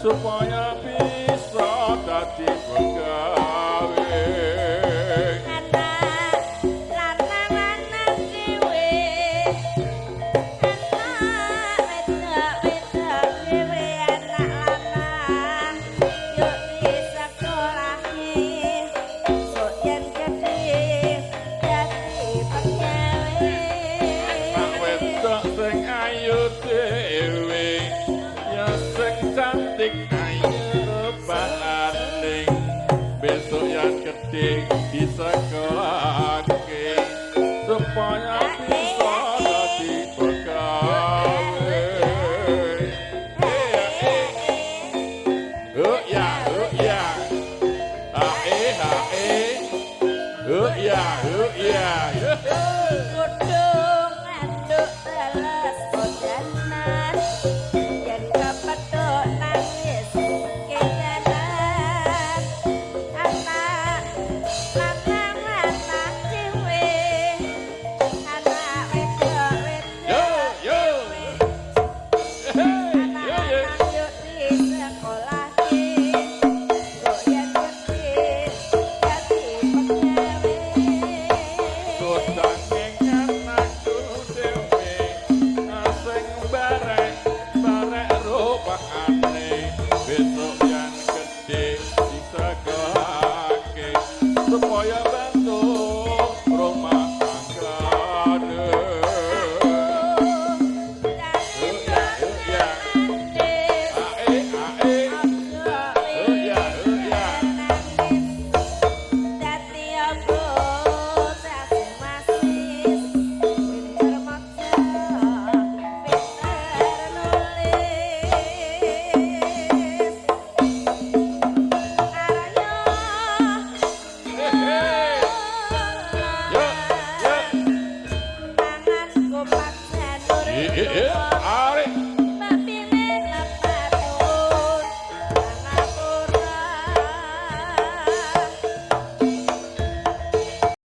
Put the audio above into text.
supaya bisa dadi pegawe. Anak lanang lanang dhewe, anak wedok wedok dhewe, anak lanang yo disekolahke, sok yen gedhe dadi pegawe. Anak wedok sing ayu dhewe ya sing cantik ayu rupane, besok yang gede disekolahke supaya bisa dadi pegawe. Eh eh, oh ya, oh ya, ha eh ha eh, oh ya, oh ya. Kudung anduk teles kodanan, yen kepethuk nangis kedanan. Anak lanang lanang dhewe, anak wedok Yo wedok yo dhewe, hey anak yo yo lanang yo disekolahke, kok yen gedhe dadi pegawe. Kodange anakku dhewe sing barek barek rupane, besok yang gede disekolahke supaya bantu rumah tanggane. Oh ya, oh ya, ae ae, oh ya, oh ya. Dadi bocah sing masis, pinter maca, pinter nulis. Araya Hehe. Yo yo mangan kupat janur. Eh, eh, eh.